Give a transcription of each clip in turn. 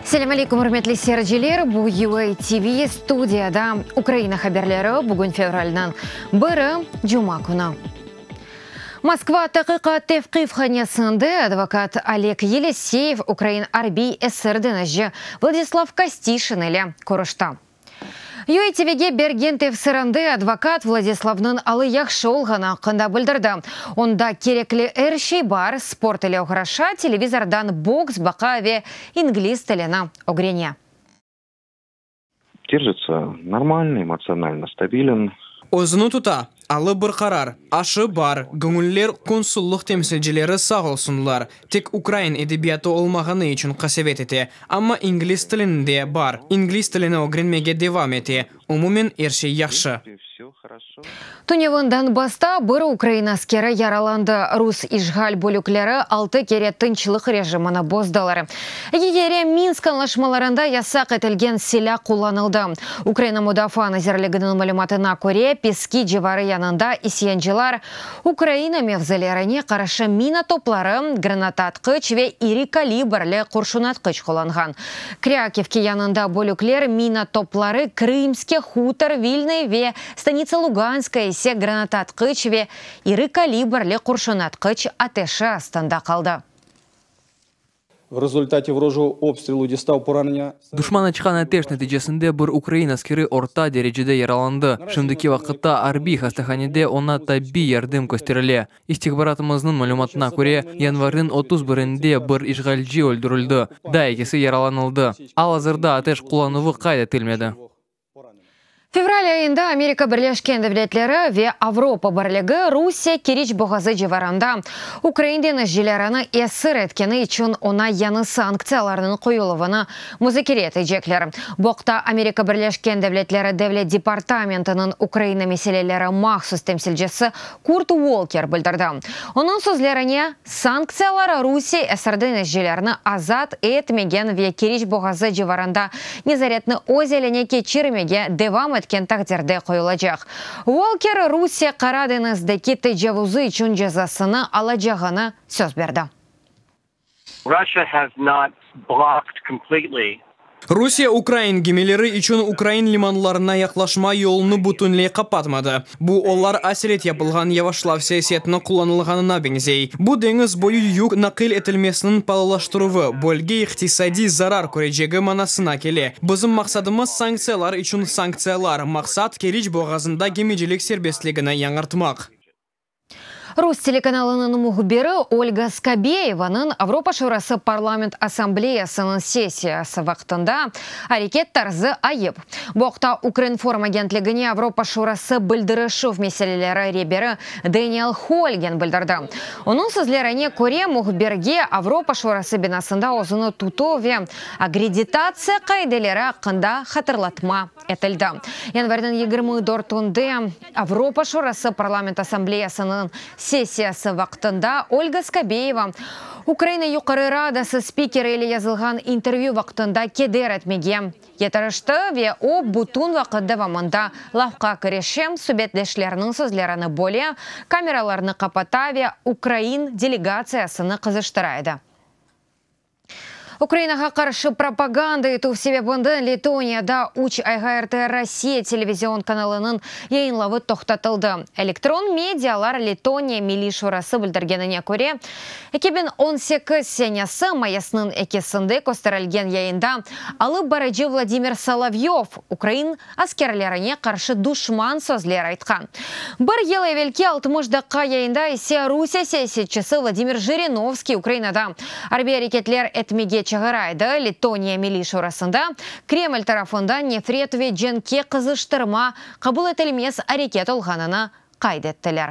Selâm aleyküm, ürmetli seyirciler! Bu UA TV studiyada Ukraina haberleri, bugün fevralniñ biri, cuma künü. Moskva taqiqat tevqifhanesinde advokat Oleg Yeliseyev ukrain arbiy esir deñizci Vladislav Kostişin ile körüşti. UA TVge bergen tefsirinde advokat Vladislavnıñ alı yahşı olğanı aqqında bildirdi. Onda kerekli er şey bar, sport ile oğraşa, televizordan boks baqa ve ingliz tilini ögrene. Держится normalno, emotsionalno stabilen. Özüni tuta, alı bir qarar, aşı bar, göñüller konsullıq temsilcileri sağ olsunlar, tek ukrain edebiyatı olmağanı içün qasevet ete, amma ingliz tilinde bar, ingliz tilini ögrenmege devam ete, umumen er şey yahşı. Tünevin Donbassta bir ukrain askeri yaralandı. Rus işğal bölükleri altı kere tınçlıq rejimini bozdılar. Eki kere Minsk añlaşmalarında yasaq etilgen silâ qullanıldı. Ukraina Mudafaa nazirliginiñ malümatına köre, Peski civarı yanında isyancılar Ukraina mevzilerine qarşı mina topları, granataatqıç ve iri kalibrli qurşunatqıç qullanğan. Krâkivke yanında bölükler mina topları, Krımske, Hutor, Vilnıy ve Stanitsa Luganskaya ise granataatqıç ve iri kalibrli qurşunatqıç ateşi astında qaldı. V rezultati vorojogo obstrilu distav poranenya. Duşman açqan ateş neticesinde bir ukrain askeri orta derecede yaralandı. Şimdiki vaqıtta arbiy hastahanede oña tabbiy yardım kösterile. İstihbaratımıznıñ malümatına köre, yanvarniñ 31-inde bir işğalci öldürildi, daa ekisi yaralanıldı. Al-azırda ateş qullanuvı qayd etilmedi. Fevral ayında Amerika Birleşken Devletleri ve Avropa Birligi Rusiye Keriç boğazı civarında ukrain deñizcilerini esir etkeni içün oña yañı sanktsiyalarnıñ qoyuluvını muzakere etecekler. Bu aqta Amerika Birleşken Devletleri Devlet departamentiniñ Ukraina meseleleri mahsus temsilcisi Kurt Volker bildirdi. Onıñ sözlerine, sanktsiyalar Rusiye esir deñizcilerni azat etmegen ve Keriç boğazı civarında nezaretni öz eline keçirmege devam etken taqdirde qoyulacaq. Volker, Rusiye Qara deñizdeki tecavuzı içün cezasını alacağını söz berdi. Russia has not blocked completely. Rusiye ukrain gemileri içün ukrain limanlarına yaqlaşma yolunı bütünley qapatmadı. Bu, olar aselet yapılğan yavaşlav siyasetini qullanılğanına beñzey. Bu, deñiz boyu yük naqil etilmesiniñ paalılaştıruvı, bölge iqtisadiy zarar körecegi manasına kele. Bizim maqsadımız, sanktsiyalar içün sanktsiyalar. Maqsat, Keriç boğazında gemicilik serbestligini yañartmaq. Rus telekanalınıñ mühbiri Olga Skabeyevanıñ Avropa Şurası Parlament Assambleyasınıñ sessiyası vaqtında areket tarzı ayıp. Bu aqta Ukrinform agentligine Avropa Şurası bildirişüv meseleleri reberi Daniel Holgen bildirdi. Onıñ sözlerine köre, mühbirge Avropa Şurası binasında özüni tutuv ve akkreditatsiya qaideleri aqqında hatırlatma etildi. Yanvarniñ 24-nde Avropa Şurası Parlament Assambleyasınıñ sessiyası vaqtında Olga Skabeyeva Ukraina Yuqarı Radası spikeri ile yazılğan intervyü vaqtında keder etmege tırıştı ve o, bütün vaqıt devamında lafqa kirişe, subetdeşleriniñ sözlerini böle, kameralarnı qapata ve ukrain delegatsiyasını qızıştıra edi. Ukrainağa qarşı propaganda etüv sebebinden Letoniyada üç ayğa RT Rossiya televizion kanalınıñ yayınlavı toqtatıldı. Elektron medialar Letoniya Milliy Şurası bildirgenine köre, 2018 senesi mayısnıñ ekisinde kösterilgen yayında alıp barıcı Vladimir Solovyov ukrain askerlerine qarşı duşman sözler aytqan. Bir yıl evelki 60 daqqa yayında ise Rusiye siyasetçisi Vladimir Jirinovskiy Ukrainada arbiy areketler etmege çağıra edi. Letoniya Milliy Şurasında Kreml tarafından nefret ve cenkke qızıştırma qabul etilmez areket olğanını qayd ettiler.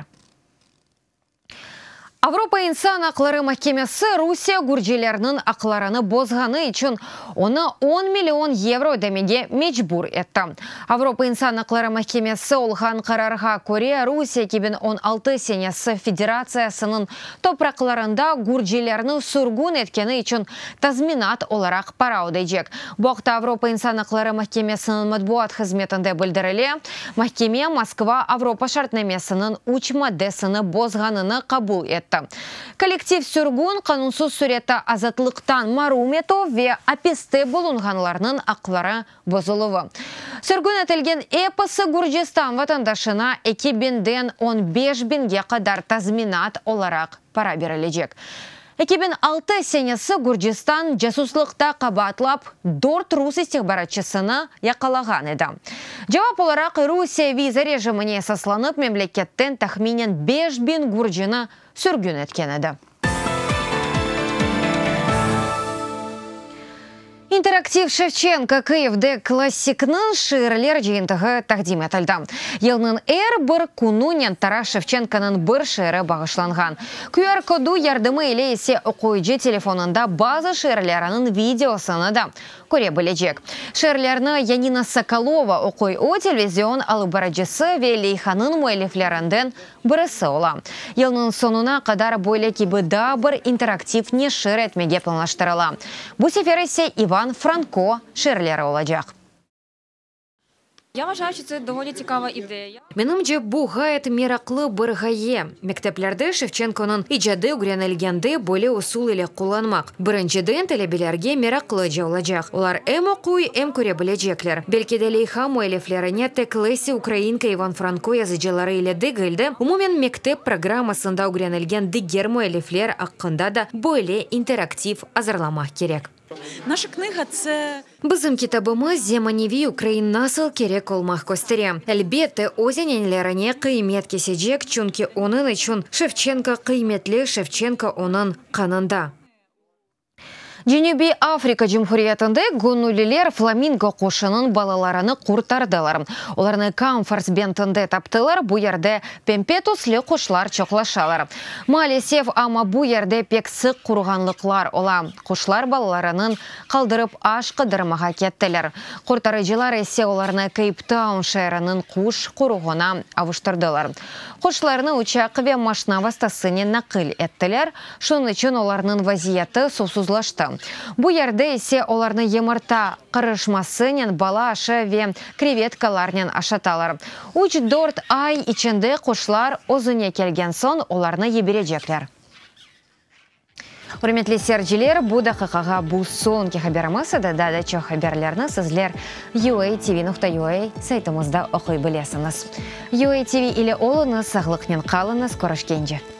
Avropa insan aqları mahkemesi Rusiye gürcilerniñ aqlarını bozğanı içün onı on million yevro ödemege mecbur etti. Avropa insan aqları mahkemesi olğan qararğa köre, Rusiye 2016 senesi federatsiyasınıñ topraqlarında gürcilerni sürgün etkeni içün tazminat olaraq para ödeycek. Bu aqta Avropa insan aqları mahkemesiniñ matbuat hızmetinde bildirile. Mahkeme Moskva Avropa şartnamesiniñ üç maddesini bozğanını qabul etti. etti. Kollektiv sürgün, qanunsız sürette azatlıqtan marum etüv ve apiste bulunğanlarnıñ aqları bozuluvı. Sürgün etilgen episi Gürcistan vatandaşına eki biñden on beş biñge qadar tazminat olaraq para berilecek. 2006 senesi Gürcistan casuslıqta qabaatlap dört rus istihbaratçısını yaqalağan edi. Cevap olaraq Rusiye viza rejimine esaslanıp memleketten tahminen 5000 gürcini sürgün etken edi. İnteraktiv Şevçenko Kıyivde klassikniñ şiirler cıyıntığı taqdim etildi. Yılnıñ er bir kününen Taras Şevçenkonıñ bir şiiri bağışlanğan. QR kodu yardımı ile ise oquyıcı telefonında bazı şiirleriniñ videosını da köre bilecek. Şiirlerni Yanina Sokolova oquy, o, televizion alıp barıcısı ve leyhanıñ müelliflerinden birisi ola. Yılnıñ soñuna qadar böyle kibi daa bir interaktiv neşir etmege planlaştırıla. Bu sefer ise İvan Franko şiirleri olacaq. Я вважаю, що це доволі цікава ідея. Menimce, bu ğayet meraqlı bir ğaye. Mekteplerde Şevçenkonıñ icadı ögrenilgende böyle usul ile qullanmaq. Birinciden, talebelerge meraqlıca olacaq. Olar em oquy, em köre bilecekler. Belki de leyha müelliflerine tek Lesâ Ukrainka, İvan Franko yazıcıları ile degil de, umumen mektep programmasında ögrenilgen diger müellifler aqqında da böyle interaktiv azırlamaq kerek. Наша книга це Bizim kitabımız zemaneviy ukrain nasıl kerek olmaq köstere. Elbette, öz ananelerine qıymet kesecek, çünki onıñ içün Şevçenko qıymetli, Şevçenko onıñ qanında. Cenübiy Afrika Cumhuriyetinde göñülliler flamingo quşınıñ balalarını qurtardılar. Olarnı Kamfers bentinde taptılar, bu yerde pempe tüslü quşlar çoqlaşalar. Maalesef, amma bu yerde pek sıq qurğanlıqlar ola. Quşlar balalarını qaldırıp aş qıdırmağa kettiler. Qurtarıcılar ise olarnı Keyptaun şeeriniñ quş qoruğına avuştırdılar. Quşlarnı uçaq ve maşna vastasınen naqil ettiler, şunıñ içün olarnıñ vaziyeti suvsuzlaştı. Bu yerde ise olarnı yımırta qarışmasınen bala aşı ve krevetkalarnen aşatalar. Üç-dört ay içinde quşlar özüne kelgen soñ olarnı yiberecekler. Ürmetli seyirciler, bu daqiqağa bu soñki haberimiz edi. Daa da çoq haberlerni sizler uatv.ua saytımızda oquy bilesiñiz. UATV ile oluñız, sağlıqnen qalıñız, körüşkence.